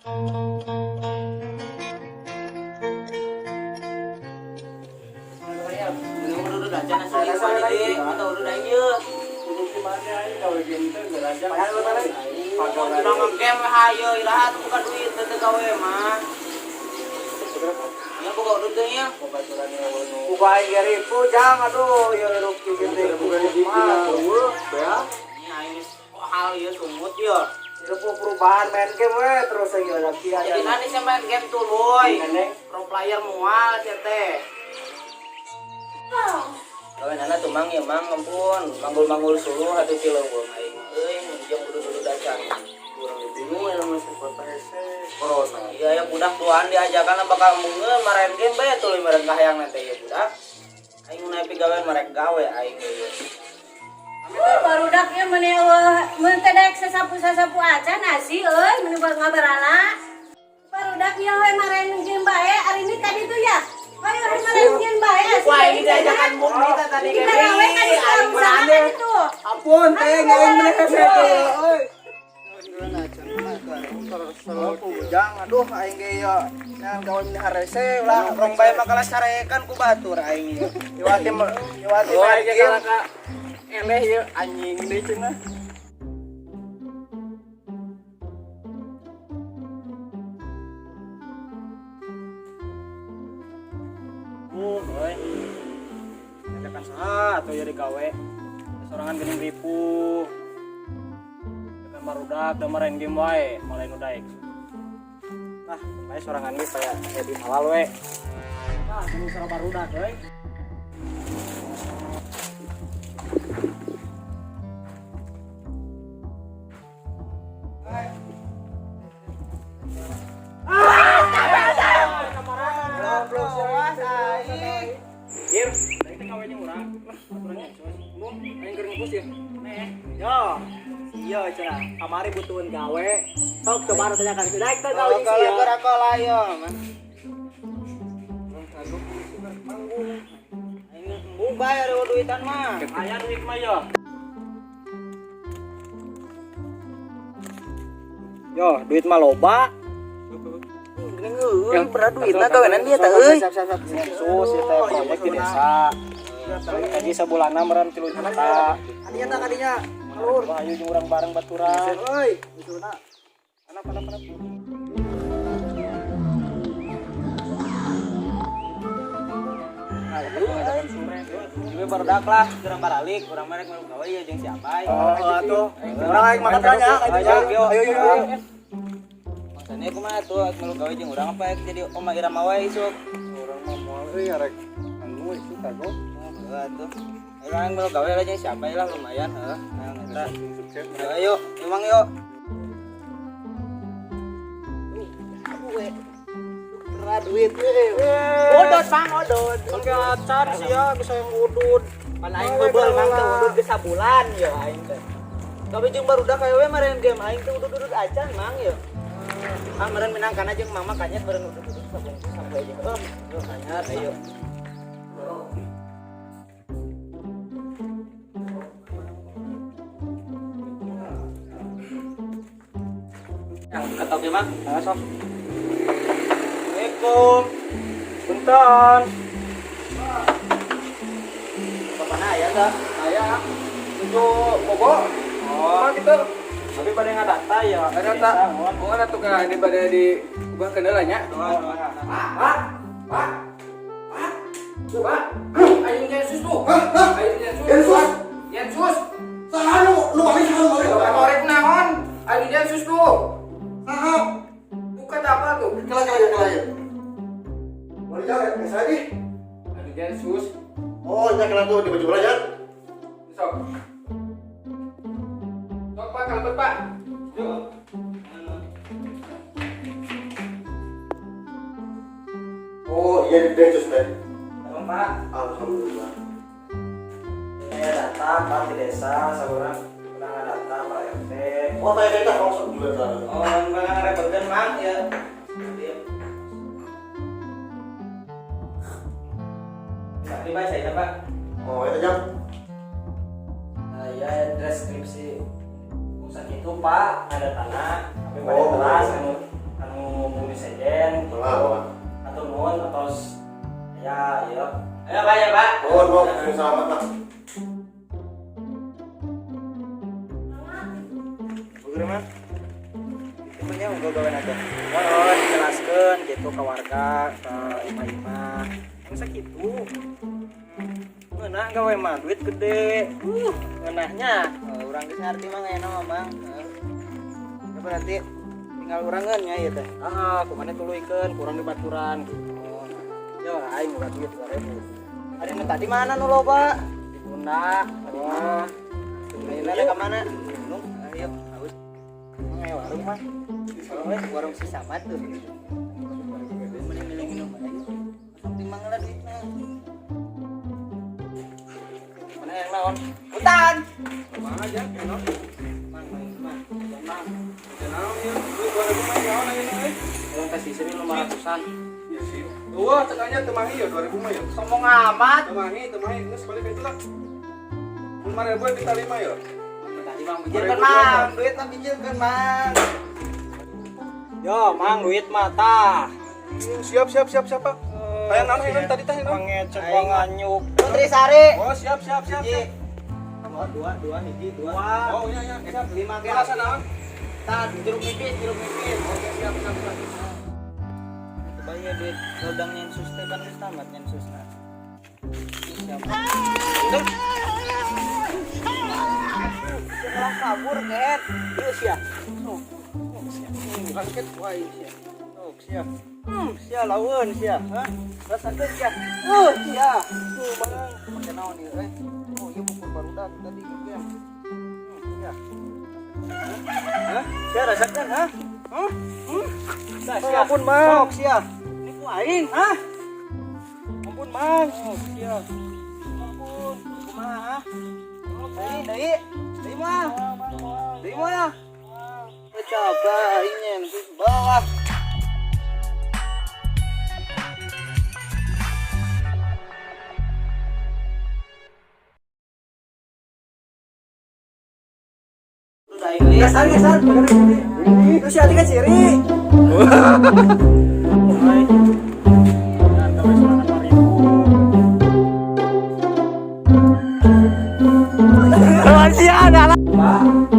Udah acan asli di atau udah ieu. Udah ngegame hayo iraha tuh buka duit teu gawe mah. Ya buka duit teh nya. Buka aing ge ripu jang, aduh ieu hirup kieu teh mah. Ini aing kok hal ieu sumut ieu. Hirup perubahan main game we terus ieu lagi aya. Jadi nanti saya main game tuluy. Pro player mual sia teh. Gawe nana tuh mang ya mang, ampun manggul-manggul suluh atuh ti leuweung aing euy jeung udud-udud acan. Kurang bingung ya masuk kota hese corona. Iya ya, budak tuan diajakan bakal mungeun maraen game bae tuluy meureun kahayang teh ieu budak. Aing nu nepi gawean marek gawe aing ieu. Barudak ieu meuni eueuh mun teh daek sasapu-sasapu acan nasi euy meuni ngabarala. Barudak ieu we maraen game bae ari ini tadi tuh ya. Ayo maraen game bae asli. Wah, ini diajakan mung kita tadi Kita gawe kan di Aing usaha kan itu. Ampun teh aing meni hese teh euy. Jang, aduh aing ge ieu ngan gawe meni harese ulah. Rong bae makalah carekan ku batur aing ieu. Iwati iwati Oh, main aing ge game. kalah ka Eleh ieu anjing deui cenah. Euy. Ajakan saha atuh ieu digawe? Sorangan geuning ripuh. Ajakan barudak da maraen game wae, mulai nu daek. Nah, bae sorangan ge saya edit halal we. Nah, geuning sareng barudak euy. Kir, daek teh gawe jeung urang. Aturan sus. Mun aing keur ngepus ya. Neh. Yo, iya cenah. Kamari butuhan gawe. Sok coba tanyakan si daek teh gawe jeung sia. Kalau ayo man. Aing embung bae ari duitan mah. Aya duit mah yo. Yo, duit mah loba. Geuning euy, berat duitna gawenan dia teh euy. Sus ieu teh proyek di desa. Gaji sabulanna meureun 3 juta. Kadinya tah kadinya. Lur. Wah, ayo jeung urang bareng baturan. Euy, usulna. Anak anak anak. Juga barudak lah, urang baralik, urang merek melu gawe ieu jeung siapa aing. Oh, atuh. Urang aing makan tanya, Ayo, ayo ayo ayo. Maksudnya kumaha tuh melu gawe jeung urang apa jadi Oma Irama wae isuk. Urang mah moal euy arek anu isuk kagok. Heeh atuh. Urang melu gawe lah jeung siapa lah lumayan heuh. Nah, eta. Sukses. Ayo, emang yuk. Berat duit euy. Odot mang odot. Oke, acan sia bisa yang udud. Pan aing beubeul mang teh udud ge sabulan yo aing teh. Tapi jeung barudak aya we maren game aing teh udud-udud acan mang yo. Ah meureun minangkana jeung mama kanyet meureun udud-udud sabungkus sampai jeung heuh. Yo kanyet ayo. Yang ketok ieu mah. Nah, sok. Assalamualaikum. Punten. Bapakna aya tah? Aya. Tujuh bobo. Oh, gitu. Tapi pada ngadata ya. Ada tak? Oh, ada tuh kan di pada di ubah kendalanya. Pak, Pak. Pak. Pak. Ayo Yesus tuh. Ayo Yesus. Yesus. Yesus. Saha nu nu balik, saha nu balik? Korek naon? Ayo Yesus tuh. Saha? Bukan apa tuh? Kela kela kela ya. Mau dijawab ya? Saya lagi. Ayo Yesus. Oh, nya kela tuh di baju bola ya. Sok. Sok Pak, kalebet Pak. Yuk. Oh, iya di Densus teh. Tolong Pak. Alhamdulillah. Saya data Pak di desa, seorang kurang data Pak RT. Oh, tanya kita langsung juga sana. Oh, mana ngarepotkeun mang ya. Iya. Sakti Pak, saya Pak. Oh, itu jam. Nah, ya deskripsi usah itu Pak, ada tanah, tapi pada Oh. teras anu anu nya unggul gawe teh. Oh, dijelaskeun gitu ke warga, ke imah-imah. Yang sakitu. Ngeunah gawe mah duit gede. Ngeunahnya. Oh, urang geus ngarti mah ayeuna mah, Mang. Heeh. Ya berarti tinggal urangeun nya ieu teh. Ah, kumaha tuluykeun, kurang dibaturan gitu. Yo, aing boga duit 2000. Ari nu tadi mana nu loba? Ditunda tadi mah. Ayeuna rek ka mana? Gunung. Ayo, haus. Emang aya warung mah. Oh, warung si Samad tuh. Mending milih minum aja. Sok timbang lah duitna. Mana yang naon? Hutan. Mana aja, naon? Mang, mang, mang. Mang, Naon ieu? Duit 2000 mah naon ayeuna euy? urang teh sisir 500-an. Iya sih. Wah, cek aja teu mahi ya 2000 mah ya. Sombong amat. Teu mahi, teu mahi geus balik ka itu lah. Mun 5000 kita lima ya. Tadi mang bijilkeun mang, duitna bijilkeun mang. Yo, mang duit mah tah. Siap, siap, siap, siap, Pak. Hayang naon hayang tadi teh naon? Pangecek wanganyuk. Putri Sari. Oh, siap, siap, siap. Hiji. Siap. Dua, dua, dua, hiji, dua. Oh, iya, iya. Siap. Lima ke. Rasa naon? Tah, jeruk nipis, jeruk nipis. Oke, siap, siap, siap. Bayar duit lodang nyensus teh kan geus tamat nyensusna. Siapa? Setelah kabur ket. Ieu sia. Sok. Sia. Bangkit wae sia. Sok sia. Sia lawan sia. Hah? Rasakeun sia. Sia. Tuh bang, pake naon ieu euy? Oh, ieu bukur barudak tadi game. Sia. Hah? Sia rasakeun, hah? Hah? Hmm? Dah, sia. Ampun, Mang. Sok sia. Ini ku aing, hah? Ampun, Mang. Oh, sia. Ampun, kumaha, hah? Deui, deui. Deui mah. Deui mah. Coba aing nyensus bawah. Geser, geser. Terus si Ati kan siri. Dan gawe sorangan 2000. Lawan si ada lah. Pak.